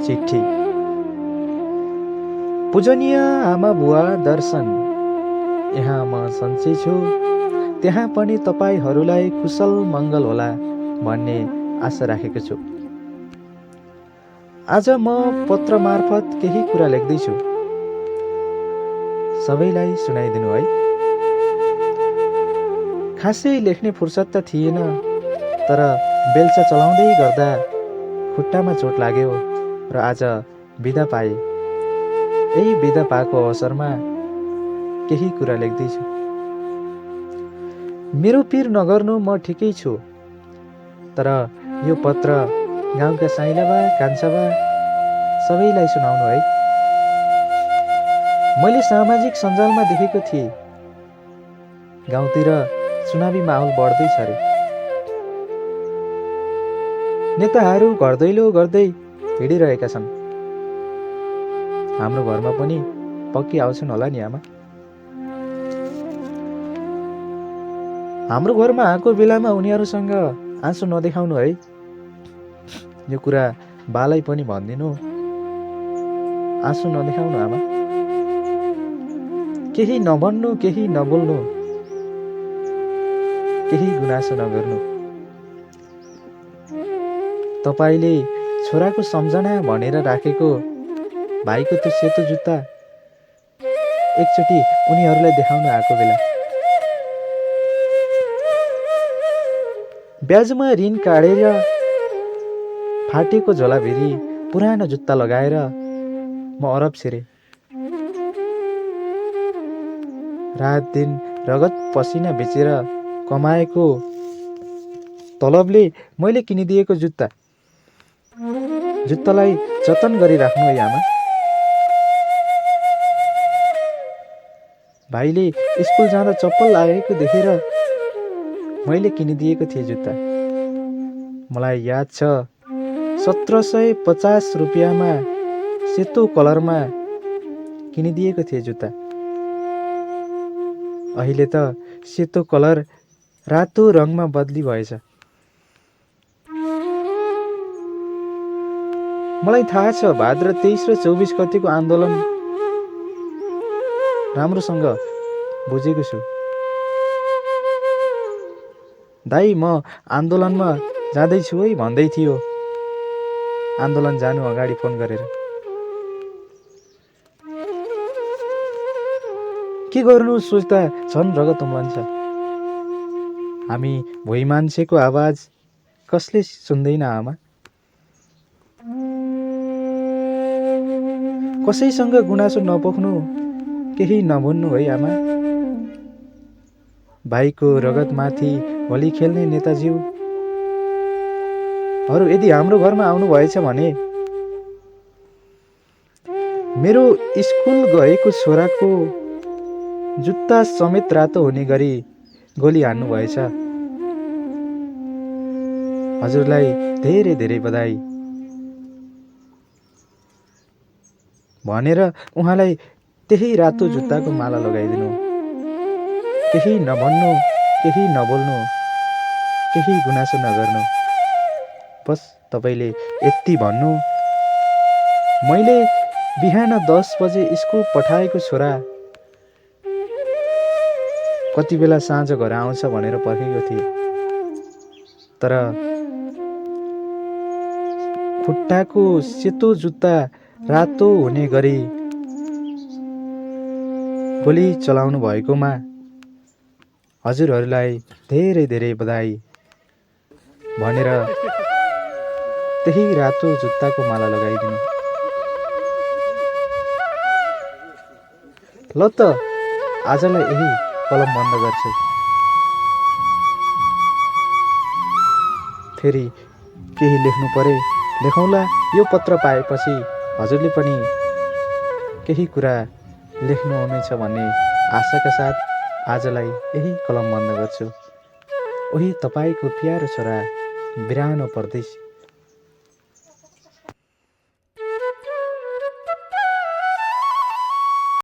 चिठी। पूजनीय आमा बुवा दर्शन, यहाँ म सन्चै छु, त्यहाँ पनि तपाईँहरूलाई कुशल मङ्गल होला भन्ने आशा राखेको छु। आज म पत्र मार्फत केही कुरा लेख्दैछु, सबैलाई सुनाइदिनु है। खासै लेख्ने फुर्सद त थिएन, तर बेलचा चलाउँदै गर्दा खुट्टामा चोट लाग्यो र आज बिदा पाएँ। यही बिदा पाएको अवसरमा केही कुरा लेख्दैछु। मेरो पिर नगर्नु, म ठिकै छु, तर यो पत्र गाउँका साइलाबा कान्छाबा सबैलाई सुनाउनु है। मैले सामाजिक सञ्जालमा देखेको थिएँ, गाउँतिर चुनावी माहौल बढ्दैछ अरे। नेताहरू घर दैलो गर्दै हिँडिरहेका छन्। हाम्रो घरमा पनि पक्की आउँछन् होला नि आमा। हाम्रो घरमा आएको बेलामा उनीहरूसँग आँसु नदेखाउनु है। यो कुरा बालाई पनि भनिदिनु, आँसु नदेखाउनु आमा। केही नभन्नु, केही नबोल्नु, केही गुनासो नगर्नु। तपाईँले छोराको सम्झना भनेर राखेको भाइको त्यो सेतो जुत्ता एकचोटि उनीहरूलाई देखाउन आएको बेला, ब्याजमा ऋण काटेर फाटेको झोलाभिरी पुरानो जुत्ता लगाएर म अरब छिरे। रात दिन रगत पसिना बेचेर कमाएको तलबले मैले किनिदिएको जुत्तालाई जतन गरिराख्नु है आमा। भाइले स्कुल जाँदा चप्पल लागेको देखेर मैले किनिदिएको थिएँ जुत्ता। मलाई याद छ, 1750 रुपियाँमा सेतो कलरमा किनिदिएको थिएँ जुत्ता। अहिले त सेतो कलर रातो रङमा बदली भएछ। मलाई थाहा छ, भाद्र 23 र 24 गतिको आन्दोलन राम्रोसँग बुझेको छु। दाइ, म आन्दोलनमा जाँदैछु है भन्दै थियो आन्दोलन जानु अगाडि फोन गरेर। के गर्नु सोच्दा झन् रगत उम्लन्छ। हामी भोइ मान्छेको आवाज कसले सुन्दैन आमा। कसैसँग गुनासो नपोख्नु, केही नभन्नु है आमा। भाइको रगतमाथि होली खेल्ने नेताज्यूहरू यदि हाम्रो घरमा आउनु भएछ भने मेरो स्कुल गएको छोराको जुत्ता समेत रातो हुने गरी गोली हान्नु भएछ। हजुरलाई धेरै धेरै बधाई भनेर उहाँलाई त्यही रातो जुत्ताको माला लगाइदिनु। केही नभन्नु, केही नबोल्नु, केही गुनासो नगर्नु। बस तपाईँले यति भन्नु, मैले बिहान 10 बजे स्कुल पठाएको छोरा कति बेला साँझ घर आउँछ भनेर पर्खेको थिएँ, तर खुट्टाको सेतो जुत्ता रातो हुने गरी गोली चलाउनु भएकोमा हजुरहरूलाई धेरै धेरै बधाई भनेर त्यही रातो जुत्ताको माला लगाइदिनु। ल त आजलाई यही कलम बन्द गर्छु। फेरि केही लेख्नु परे लेखौँला। यो पत्र पाएपछि हजुरले पनि केही कुरा लेख्नुहुनेछ भन्ने आशाका साथ आजलाई यही कलम बन्द गर्छु। उही तपाईँको प्यारो छोरा बिरानो परदेशी।